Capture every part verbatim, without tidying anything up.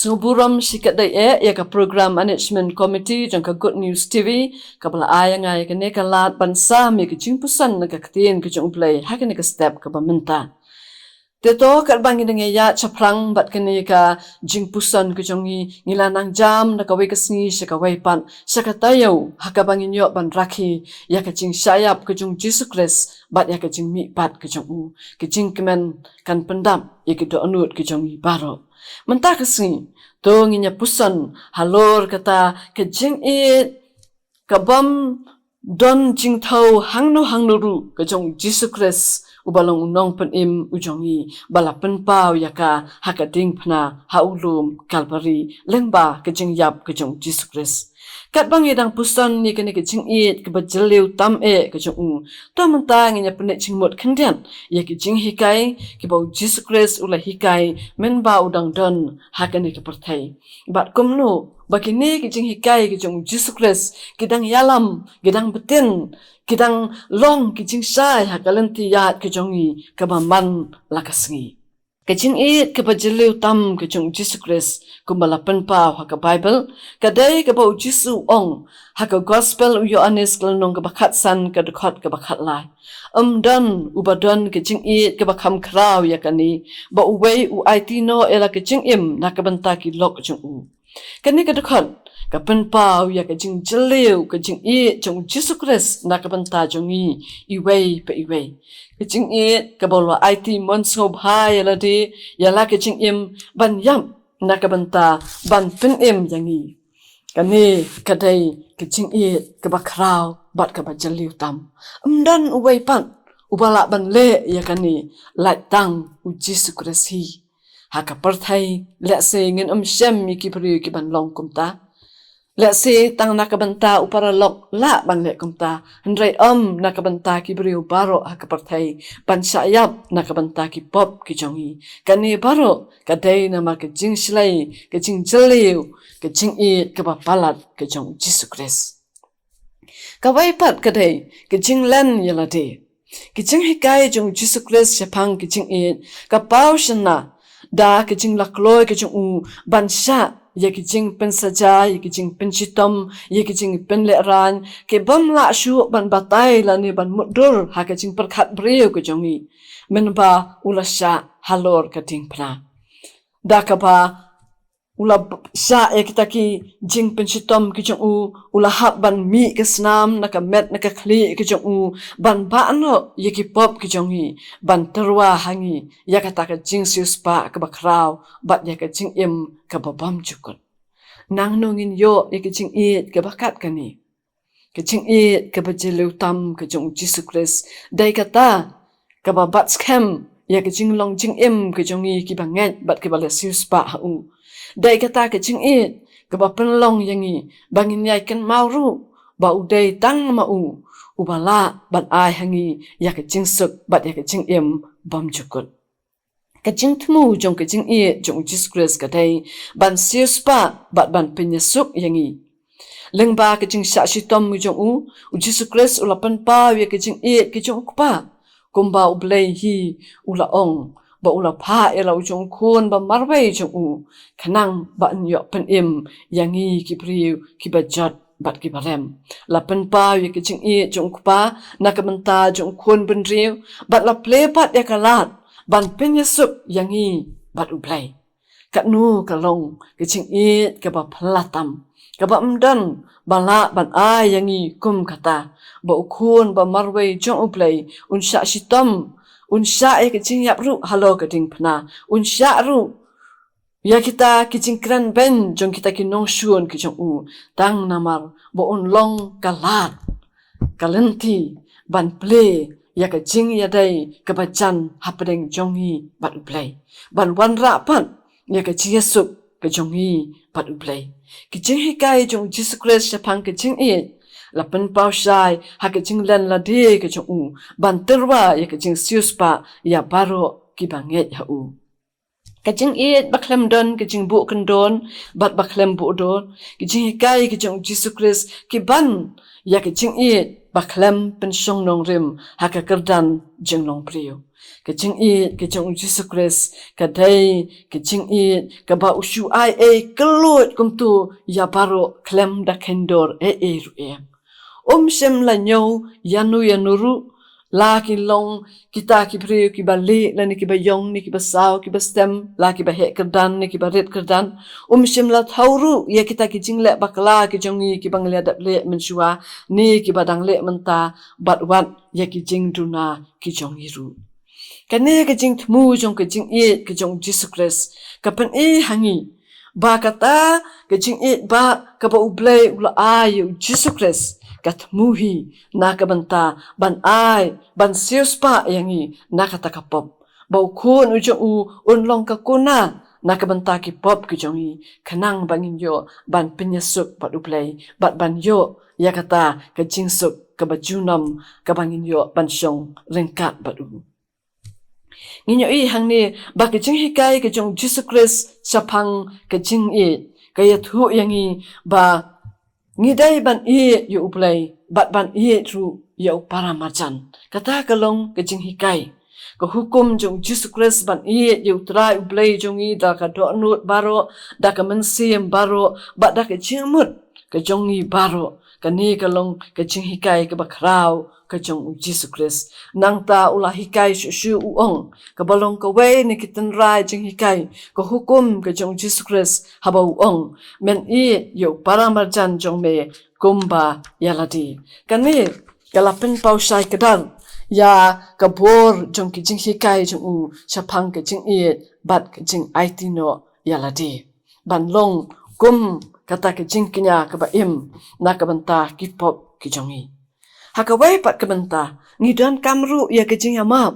Sngewburom shikatdei eh ïa ka Program Management Committee jong ka Good News T V, kaba la ai ïa nga ïa kane ka lad ban sam ïa ka jingpuson na ka ktien ka jong U Blei ha kane ka step kaba mynta. Te to, katba ngi dang ïaid shaphrang bad kane ka jingpuson ka jong ngi, ngi la nang jam na kawei ka sngi sha kawei pat, sha ka taïew, ha kaba ngin ïoh ban rakhe ïa ka jingshah ïap ka jong U Jisu Khrist bad ïa ka jingmihpat ka jong u. Ka jingkmen kan pyndap ïa ki dohnud ka jong ngi baroh. Mynta ka sngi, to ngin ïa puson halor kata ka jingïeit kabym don jingthew hangno hangno ruh ka jong U Jisu Khrist, uba long u nongpynim u jong ngi, ba la pynpaw ïa ka ha ka diengphna ha u lum Kalbari, lyngba ka jingïap ka jong U Jisu Khrist. Katba ngi dang puson ïa kane ka jingïeit kaba jylliew tam eh ka jong u, to mynta ngin ïa pynleit jingmut khyndiat ïa ki jinghikai kiba U Jisu Khrist u la hikai mynba u dang don ha kane ka pyrthei. Bad kumno ba kine ki jinghikai ki jong U Jisu Khrist ki dang ïalam, ki dang btin, ki dang long ki jingshai ha ka lynti ïaid ka jong ngi kaba man la ka sngi. Ka jingïeit kaba jylliew tam ka jong U Jisu Khrist, kumba la pynpaw ha ka Baibl, ka dei kaba U Jisu u ong ha ka Gospel u Ïoannis ka lynnong kaba khatsan, ka dkhot kaba khatlai: Ym don uba don ka jingïeit kaba kham khraw ïa kane, ba uwei u aiti noh ïa la ka jingim na ka bynta ki lok jong u. Kane ka dkhot ka pynpaw ïa ka jingjylliew ka jingïeit jong U Jisu Khrist na ka bynta jong ngi iwei pa iwei. Ka jingïeit kaba u la aiti mon sngewbha ïa lade, ïa la ka jingim, ban ïap na ka bynta, ban pynim ïa ngi. Kane ka dei ka jingïeit kaba khraw bad kaba jylliew tam. Ym don uwei pat uba lah ban leh ïa kane, lait tang U Jisu Khrist hi. Ha ka pyrthei, lehse ngin ym shem ïa ki briew kiban long kumta. Lehse tang na ka bynta u paralok lah ban leh kumta, hynrei ym na ka bynta ki briew baroh ha ka pyrthei, ban shah ïap na ka bynta ki pop ki jong ngi. Kane baroh ka dei namar ka jingshlei, ka jingjylliew ka jingïeit kaba palat ka jong U Jisu Khrist. Kawei pat ka dei ka jinglen ïa lade. Ka jinghikai jong U Jisu Khrist shaphang ka jingïeit ka paw shynna da ka jinglakloi ka jong u ban shah ïa ka jingpynsaja, ïa ka jingpynshitom, ïa ka jingpynlehraiñ, ki bym lah shuh ban batai lane ban mutdur ha ka jingpyrkhat briew ka jong ngi, mynba u la shah halor ka diengphna. Da kaba u la b-, shah ïa kita ki jingpynshitom ki jong u, u la hap ban mih ka snam na ka met na ka khlieh ki jong u, ban bah noh ïa ki pop ki jong ngi, ban tyrwa ha ngi ïa kata ka jingsiewspah kaba khraw bad ïa ka jingim kaba bymjukut. Nangno ngin ïoh ïa ka jingïeit kaba kat kane? Ka jingïeit kaba jylliew tam ka jong U Jisu Khrist dei kata kaba bat skhem ïa ka jinglong jingim ka jong ngi kiba ngeit bad kiba la siewspah ha u. Dei kata ka jingïeit kaba pynlong ïa ngi ba ngin ïai kynmaw ruh ba u dei tang ma u uba lah ban ai ha ngi ïa ka jingsuk bad ïa ka jingim bymjukut. Ka jingthmu jong ka jingïeit jong U Jisu Khrist ka dei ban siewspah bad ban pynïasuk ïa ngi. Lyngba ka jingshah shitom jong u, U Jisu Khrist u la pynpaw ïa ka jingïeit ka jong u Kpa. Kumba U Blei hi u la ong, ba u la phah ïa la u jong u Khun ba marwei jong u, khnang ba un ïoh pynim ïa ngi ki briew kiba jot bad kiba rem. La pynpaw ïa ka jingïeit jong u Kpa na ka bynta jong u Khun bynriew, bad la plie pat ïa ka lad ban pynïasuk ïa ngi bad U Blei. Katno ka long ka jingïeit kaba phylla tam, kaba ym don ba lah ban ai ïa ngi kum kata, ba u Khun ba marwei jong U Blei un shah shitom, un shah ïa ka jingïap ruh halor ka diengphna, un shah ruh ïa kita ki jingkren beiñ jong kita ki nongshun ki jong u, tang namar ba un long ka lad, ka lynti ban plie ïa ka jingïadei kaba jan hapdeng jong ngi bad U Blei, ban wanrah pat ïa ka jingïasuk ka jong ngi bad U Blei. Ki jinghikai jong U Jisu Khrist shaphang ka jingïeit la pynpaw shai ha ka jinglen lade ka jong u ban tyrwa ïa ka jingsiewspah ïa baroh kiba ngeit ha u. Ka jingïeit ba khlem don ka jingbuh kyndon bad ba khlem buh don, ki jinghikai ki jong u Jisu Khrist ki ban ïa ka jingïeit ba khlem pynshong nongrim ha ka kyrdan jinglong briew. Ka jingïeit ka jong u Jisu Khrist ka dei ka jingïeit kaba u shu ai ei kylluid kumto ïa baroh khlem da kheiñ dor ei ei ruh em. Um shym la ñiew ïano ïano ruh, la ki long kita ki briew kiba lieh lane kiba ïong ne kiba saw kiba stem, la kiba heh kyrdan ne kiba rit kyrdan. Um shym la thaw ruh ïa kita ki jingleh bakla ki jong ngi kiba ngi la dep leh mynshuwa ne kiba dang leh mynta, bad wat ïa ki jingduna ki jong ngi ruh. Kane ka jingthmu jong ka jingïeit ka jong u Jisu Khrist ka pyni ha ngi ba kata ka jingïeit ba kaba U Blei u la ai ïa u Jisu Khrist ka thmu hi na ka bynta ban ai, ban siewspah ïa ngi na kata ka pop, ba u Khun u jong u un long ka kuna na ka bynta ki pop ki jong ngi, khnang ba ngin ïoh ban pynïasuk bad U Blei bad ban ïoh ïa kata ka jingsuk kaba junom kaba ngin ïoh ban shong ryngkat bad u. Ngin ïohi hangne ba ka jinghikai ka jong u Jisu Khrist shaphang ka jingïeit ka ïathuh ïa ngi ba ngi dei ban ïeit ïa U Blei bad ban ïeit ruh ïa u para marjan. Kata ka long ka jinghikai. Ka hukum jong u Jisu Khrist ban ïeit ïa u Trai U Blei jong ngi da ka dohnud baroh, da ka mynsiem baroh bad da ka jingmut ka jong ngi baroh. Kane ka long ka jinghikai kaba khraw ka jong u Jisu Khrist. Nangta u la hikai shuh shuh u ong, kaba long kawei na ki tynrai jinghikai, ka hukum ka jong u Jisu Khrist, haba u ong, men ïeit ïa u para marjan jong me kumba ïa lade. Kane ka la pynpaw shai kdar ïa ka bor jong ki jinghikai jong u shaphang ka jingïeit bad ka jingaiti noh ïa lade ban long kum kata ka jingkñia kaba im na ka bynta ki pop ki jong ngi. Ha kawei pat ka bynta, ngi donkam ruh ïa ka jingïamap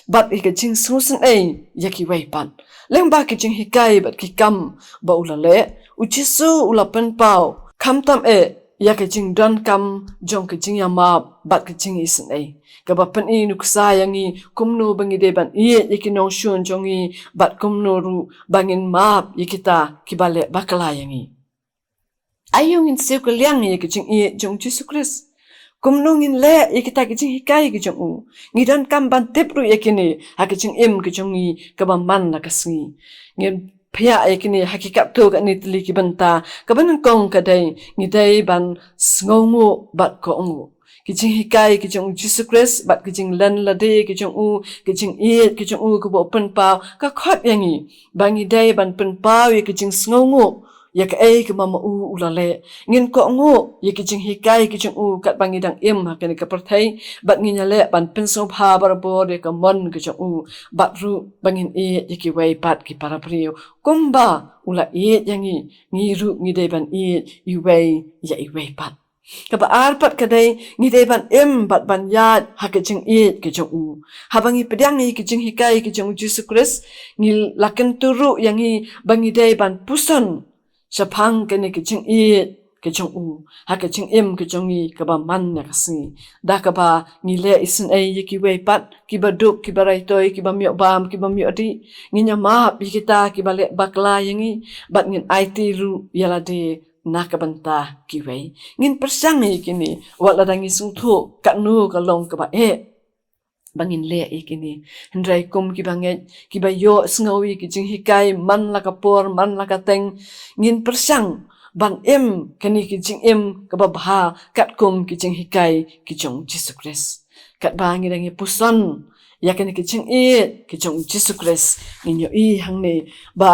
bad ïa ka jingsngewsynei ïa kiwei pat. Lyngba ki jinghikai bad ki kam ba u la leh, u Jisu u la pynpaw, khamtam eh ïa ka jingdonkam jong ka jingïamap bad ka jingisynei, kaba pyni nuksa ïa ngi kumno ba ngi dei ban ïeit ïa ki nongshun jong ngi bad kumno ruh ba ngin map ïa kita kiba leh bakla ïa ngi. Aïu ngin siew kylliang ïa ka jingïeit jong u Jisu Khrist? Kumno ngin leh ïa kita ki jinghikai ki jong u? Ngi donkam ban tip ruh ïa kine ha ka jingim ka jong ngi kaba man la ka sngi. Ngin peit ïa kine ha ki katto katne tylli ki bynta. Kaba nyngkong ka dei, ngi dei ban sngewnguh bad kohnguh. Ki jinghikai ki jong u Jisu Khrist bad ki jinglen lade ki jong u, ki jingïeit ki jong u kaba u pynpaw, ka khot ïa ngi ba ngi dei ban pynpaw ïa ki jingsngewnguh ïa kaei kaba ma u u la leh. Ngin kohnguh ïa ki jinghikai ki jong u katba ngi dang im ha kane ka pyrthei, bad ngin ïaleh ban pynsngewbha barabor ïa ka mon ka jong u, bad ruh ba ngin ïeit ïa kiwei pat ki para briew kumba u la ïeit ïa ngi, ngi ruh ngi dei ban ïeit iwei ïa iwei pat. Kaba ar pat ka dei, ngi dei ban im bad ban ïaid ha ka jingïeit ka jong u. Haba ngi pdiang ïa ki jinghikai ki jong u Jisu Khrist, ngi la kyntu ruh ïa ngi ba ngi dei ban puson shaphang kane ka jingïeit ka jong u ha ka jingim ka jong ngi kaba man la ka sngi. Da kaba ngi leh isynei ïa kiwei pat, kiba duk, kiba raitoi, kiba mioh bam, kiba mioh dih. Ngin ïamap ïa kita kiba leh bakla ïa ngi, bad ngin aiti ruh ïa lade na ka bynta kiwei. Ngin pyrshang ïa kine, wat lada ngi sngewthuh katno ka long kaba eh ba ngin leh ïa kine. Hynrei kum kiba ngeit, kiba ïohsngew ïa ki jinghikai man la ka por, man la ka teng, ngin pyrshang ban im kane ka jingim kaba bha katkum ki jinghikai ki jong u Jisu Khrist. Katba ngi dang ïa puson ïa kane ka jingïeit ka jong u Jisu Khrist, ngin ïohi hangne ba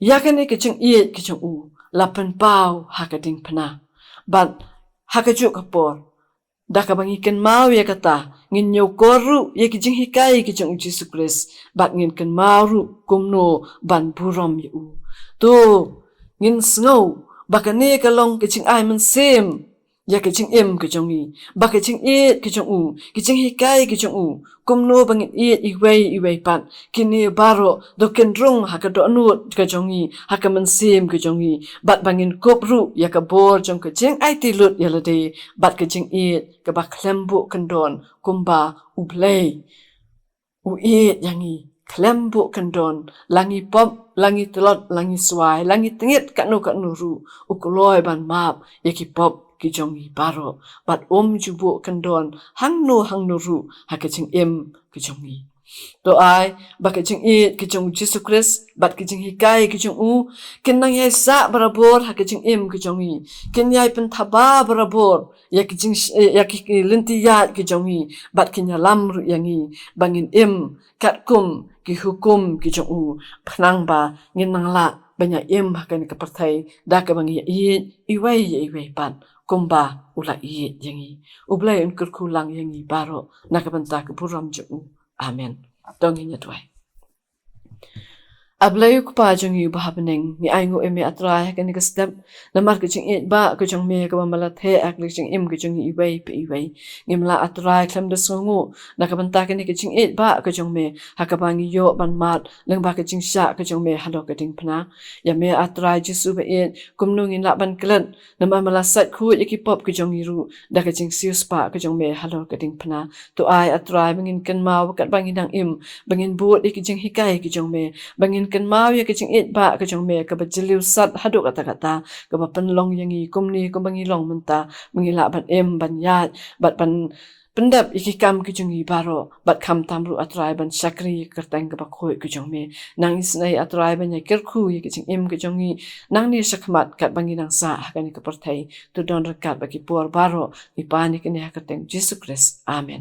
ïa kane ka jingïeit ka jong u la pynpaw ha ka diengphna. Bad ha kajuh ka por, da kaba ngi kynmaw ïa kata, ngin ñiewkor ruh ïa ki jinghikai ki jong u Jisu Khrist, bad ngin kynmaw ruh kumno ban burom ïa u. To ngin sngew ba kane ka long ka jingai mynsiem ïa ka jingim ka jong ngi, ba ka jingïeit ka jong u, ki jinghikai ki jong u, kumno ba ngin ïeit iwei iwei pat, kine baroh to kin rung ha ka dohnud ka jong ngi, ha ka mynsiem ka jong ngi, bad ba ngin kup ruh ïa ka bor jong ka jingaiti lut ïa lade bad ka jingïeit kaba khlem buh kyndon, kumba U Blei u ïeit ïa ngi khlem buh kyndon, la ngi pop, la ngi tlot, la ngi swai, la ngi tngit katno katno ruh, u kloi ban map ïa ki pop ki jong ngi baroh. Bad um ju buh kyndon hangno hangno ruh ha ka jingim ka jong ngi. To ai ba ka jingïeit ka jong u Jisu Khrist bad ka jinghikai ka jong u kin nang ïai sah barabor ha ka jingim ka jong ngi, kin ïai pynthaba barabor ïa ki jing, ïa ki, ki lynti ïaid ki jong ngi, bad kin ïalam ruh ïa ngi ba ngin im katkum ki hukum ki jong u, khnang ba ngin nang lah ban ïa im ha kane ka pyrthei da kaba ngi ïa ïeit iwei ïa iwei pat kumba u la ïeit ïa ngi. U Blei un kyrkhu lang ïa ngi baroh na ka bynta ka burom jong u. Amen. To ngin ïa duwai. A Blei u Kpa jong ngi uba ha bneng, ngi ainguh ïa me A Trai ha kane ka step namar ka jingïeit ba ka jong me kaba me la theh ha ka jingim ka jong ngi iwei pa iwei. Ngim lah A Trai khlem da sngewnguh na ka bynta kane ka jingïeit ba ka jong me ha kaba ngi ïoh ban mad lyngba ka jingshah ka jong me halor ka diengphna. Ïa me A Trai Jisu ba ïeit, kumno ngin lah ban klet namar me la sait khuid ïa ki pop ka jong ngi ruh da ka jingsiewspah ka jong me halor ka diengphna. To ai A Trai ba ngin kynmaw ba katba ngi dang im ba ngin bud ïa ki jinghikai ki jong me, ba ngin kynmaw ïa ka jingïeit ba ka jong me kaba jylliew sat haduh katta katta, kaba pynlong ïa ngi kumne kumba ngi long mynta, ba ngi lah ban im, ban ïaid bad ban pyndep ïa ki kam ki jong ngi baroh, bad khamtam ruh A Trai ban shakri ïa ka kyrteng kaba khuid ka jong me. Nang isynei A Trai ban ïa kyrkhu ïa ka jingim ka jong ngi nangne shakhmat katba ngi dang sah ha kane ka pyrthei. To don ryngkat bad ki por baroh, ngi pan ïa kane ha ka kyrteng Jisu Khrist. Amen.